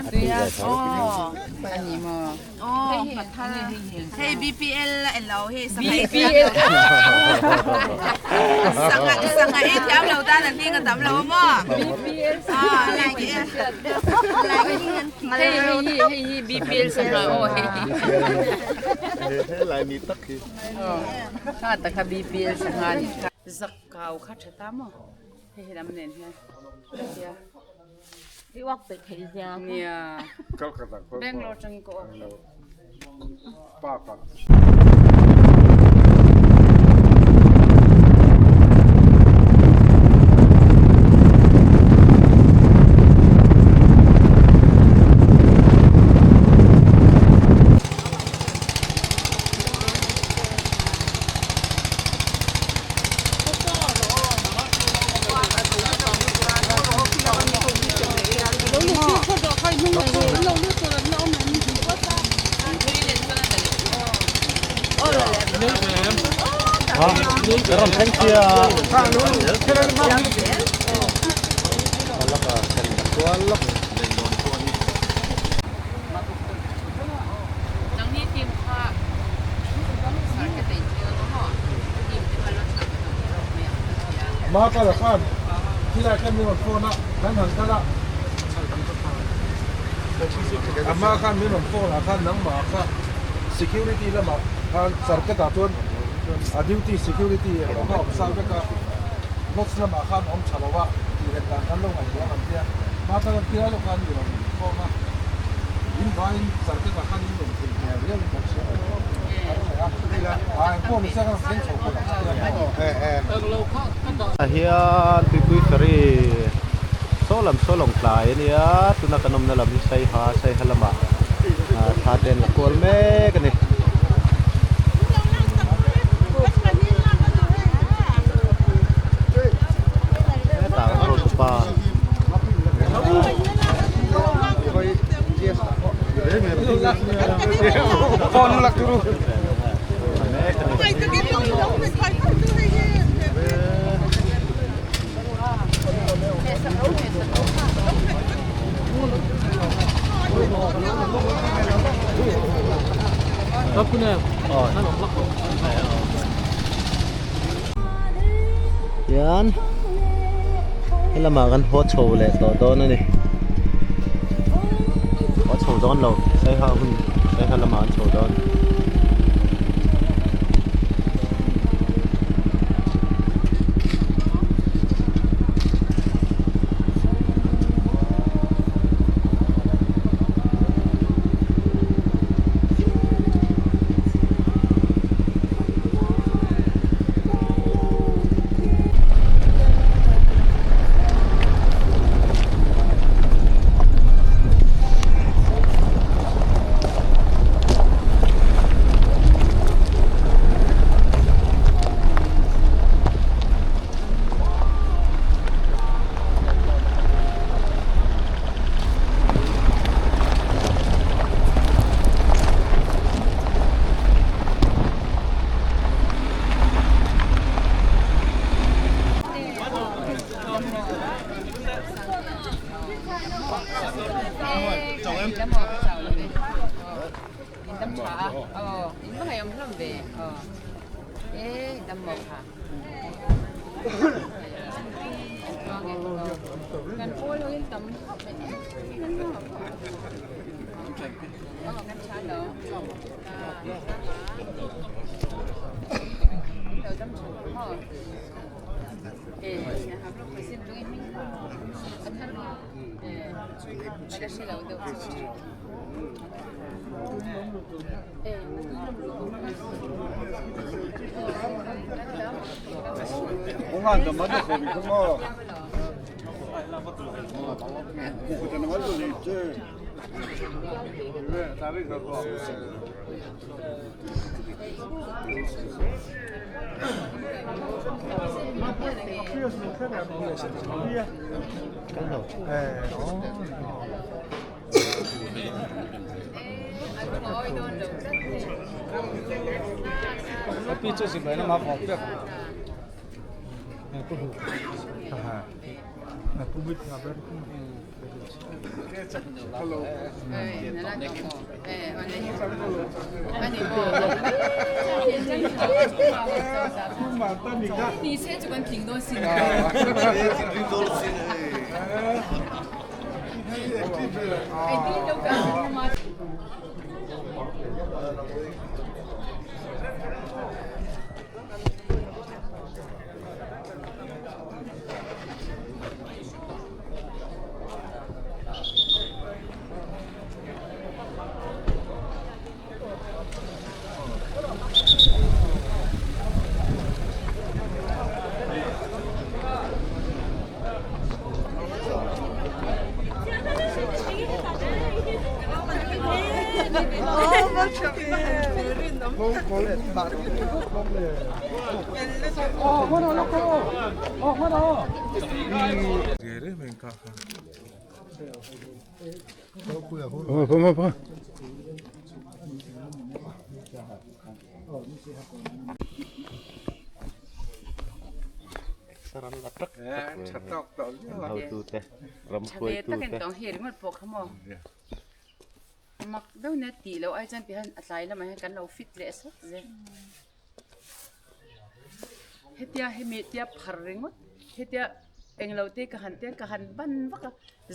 Tui a aw ani maw aw nghathar hei BPL a en lo hei sangha ei thiam lo sangha sangha ei thiam lo tan an hling a tam lo a maw BPL hei hei hei hi BPL sangha aw hei he lai ni tak hi kha ta kha BPL sangha ni zak kau kha tha ta maw hei he lam nen hian tia I uak pe thei zia. Nia. Bangalore tangin ka uak. Pa pa. Nangni team kha Ma ka la khan thilai khan min rawn phone a kan han kal a a ma khan min rawn phone ah khan nangmah kha security lamah khan circuit ah chuan a duty security a awm sa vek a notes lamah khan awm tha lo a tih rem dan kan lo ngaihtuah ang tia ma ka la thilai lawk khan min rawn phone a in vaiin circuit ah khan in rawn thei hmel riau in kan hria Ah hian tuipui ferry saw lam saw lawng tlai a nia tuna kan awmna lam hi saiha saiha lamah thla te an la kual mek a ni. Hetah kan hotupa. Hian helamah kan haw chho leh tawh dawn a ni haw chho dawn lo saiha hun saiha lamah an chho dawn. Hotute ram hruaitute. Mak deuh nia tih loh ai chuan tihian a tlai lamah hian kan lo fit leh sawt zel. Hetia hemi tia phar ringawt hetia englo te ka han tia ka han ban vak a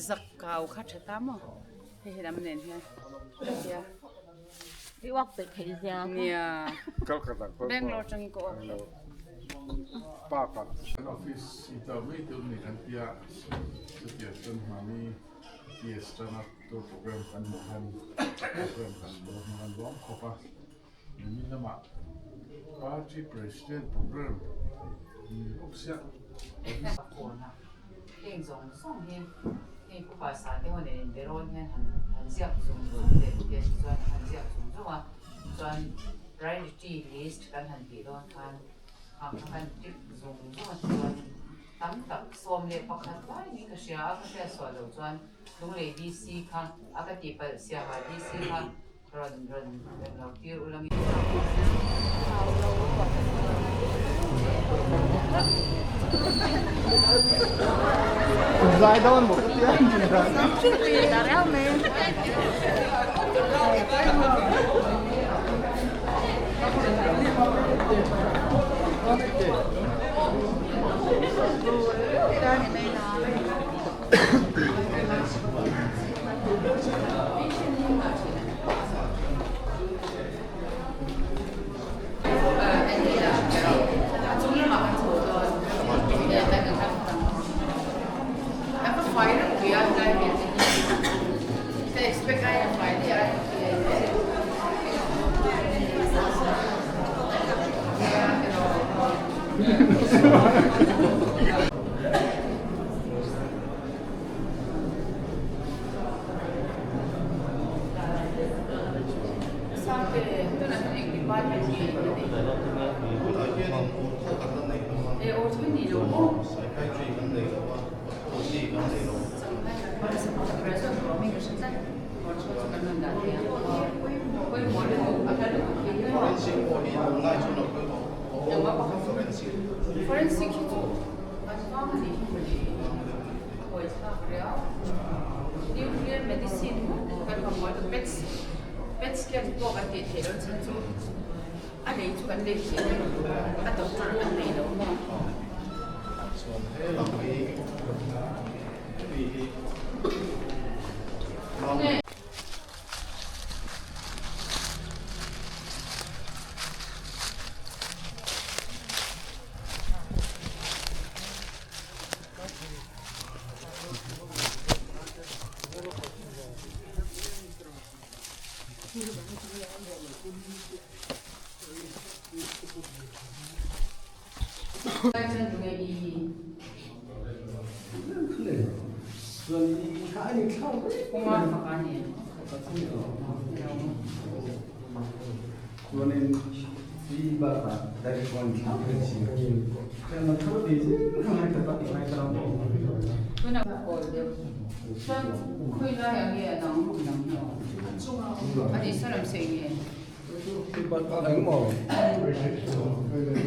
zak kau kha tha ta maw hei he lam nen hian hetia I uak peih theih zia kha. Nia Bangalore atangin ka uak tawh. Kan office i tau mai tur ni kan tia chutiang chuan hmani PS tana tour program kan hmuh hian program kan lo hmang a luam khawp a nimin lamah party president program ni bawk sia A kawna heng zawng zawng hi hei pu Pasa te ho nen inbe rawn hian han han ziak zung zung teh te chuan han ziak zung zung a chuan priority list kan han tih dawn khan ang kha kan tick zung zung a chuan tam tak 11 lai niin ka hria a ka hriat suah loh chuan Lunglei DC kha a ka tih palh siaha DC kha rawn rawn rawn lo tir ula nge. Zai dawn maw ka tia. Forensic hi chu an vang a nih hi mawle a hawi thlak riau nuclear medicine kan mamawh chu pet pet scan pawh kan tih theih loh chhan chu a lei chu kan lei theih reng a doctor an nei lo maw.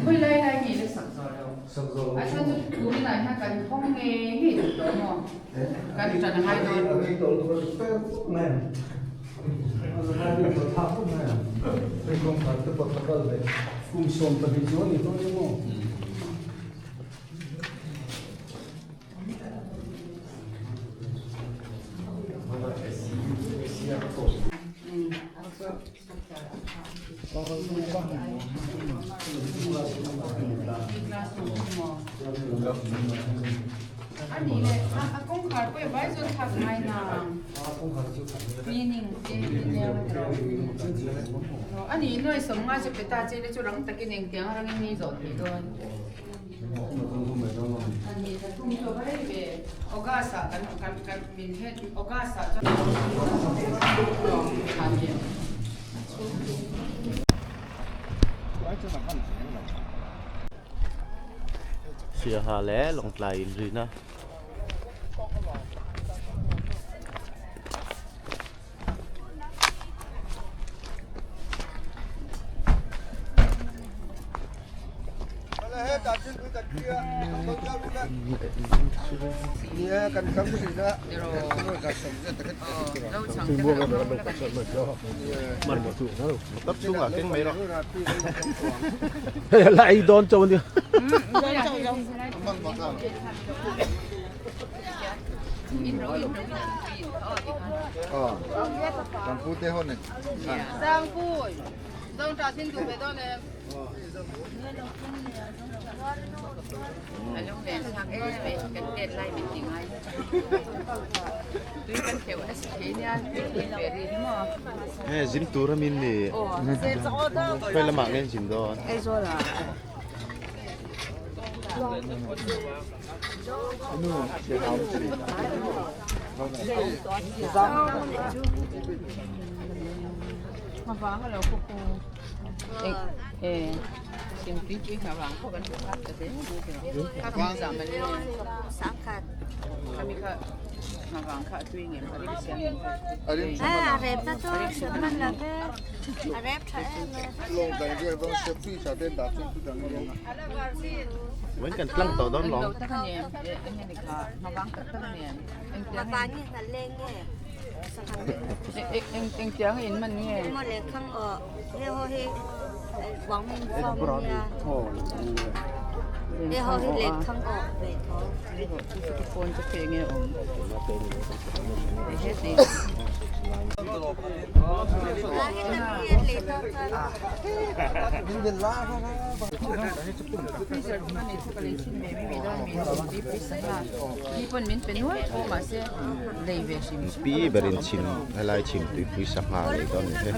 Khawi lai lai nge la sak zawh lo? A chhan chu tuminah hian kan hawng nge nge duh tawh maw? Kan ṭan a ngai dawn. Siaha leh Lawngtlai inrina. Motor chungah keng mai rawh. Hei la ei dawn chauh a nia. Hei zin tur a min ni. Khawi lamah nge zin dawn? Vawiin kan tlang tawh dawn lawm. Pi berin chhim helai chhim tuipui sangha a nei dawn a ni he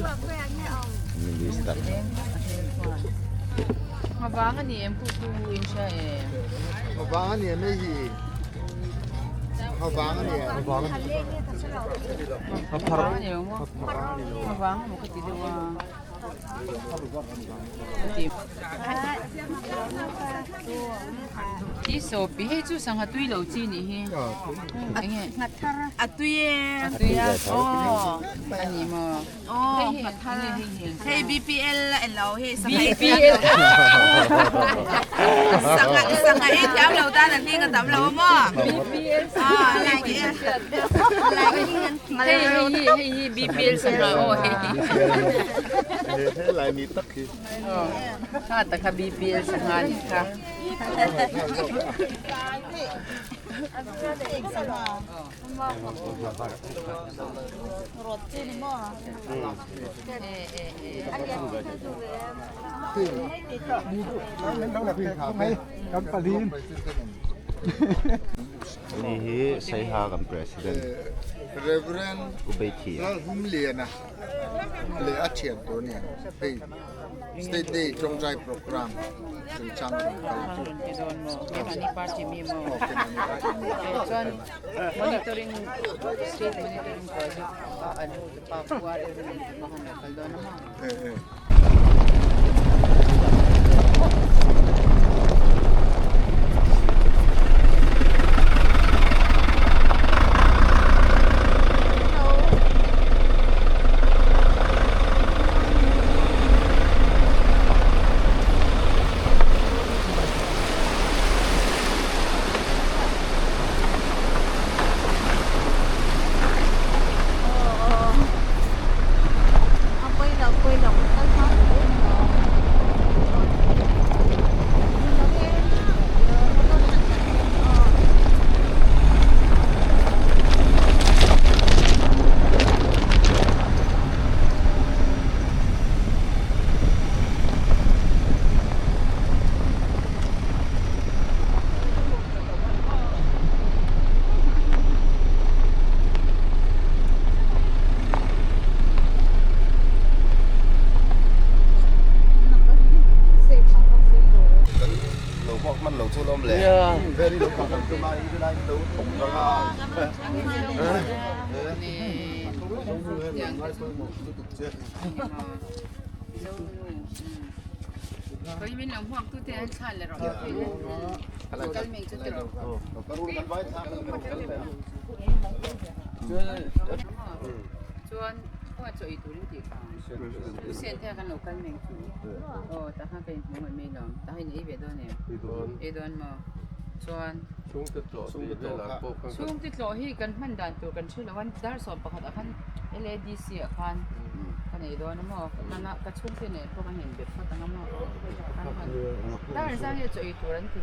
minister. Hei chu sangha tui lo chi nih hi enge A tui e. A tui a aw a ni maw Aw nghathar hei BPL a en lo hei sangha ei BPL sangha sangha ei thiam lo tan an hling a tam lo a maw BPL ah lai ke lai ke hei hei hei hi BPL sangha aw hei He lai ni tak hi. Kha ta kha BPL sangha ni kha. Ani hi Saiha kan president Pu Beithia. leh a thian tur a ni ang hei state day tawngtai program chungchang rawn kal chu le. Very lo kan tuma i lai lo thong ranga. Chuan khawngaih chaw ei turin tih kha Hussein te kan lo kal meng chu aw tah khan ka inhmu ngawih mai lo tah hian ei ve dawn em ei dawn maw chuan Chhungte tlawh tih velah pawh khan Chhungte tlawh hi kan hman dan tur kan hre lo a dar 11 ah khan LADC ah khan ka nei dawn a maw ka chhungte nen pawh kan inbe phawt ang a maw kan hman dar zan hi chaw ei tur an ti.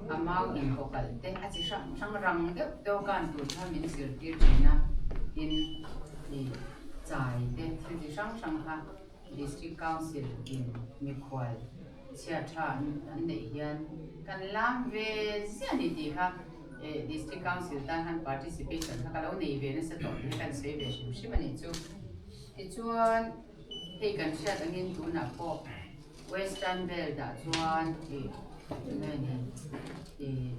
A mau inkawkalh te a chi hrang hrang rang deuh deuh kan tur kha min zirtir thin a, tin ih chai te thil chi hrang hrang kha District Council in mikhual chhiat tha an neih hian kan lam ve ziah a ni tih kha District Council tan khan participation kha ka lo nei ve nasa tawh tih hi kan sawi ve hrim hrim a nih chu. Tichuan hei kan hriat angin tunah pawh Western Belt ah chuan ih enge ni ih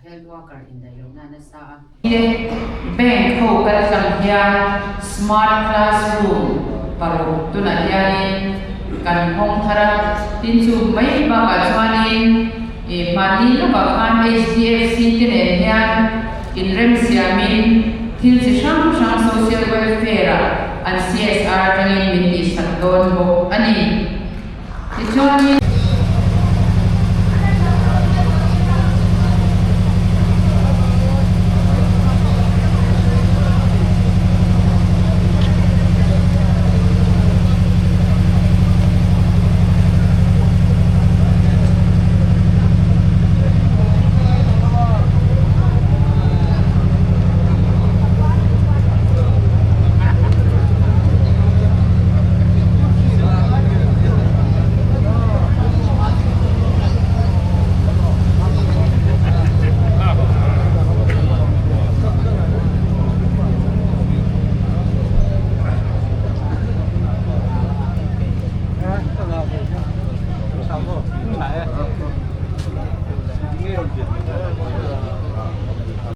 Health worker indaih lohna a nasa a. Te bank ho kal tlang hian smart classroom paruk tunah hianin kan hawng thar a, tin chu mai bakah chuanin ih mahni lawkah khan HDFC te nen hian inremsiamin thil chi hrang hrang social welfare ah an CSR atangin min tihsak dawn bawk a ni. Tichuanin.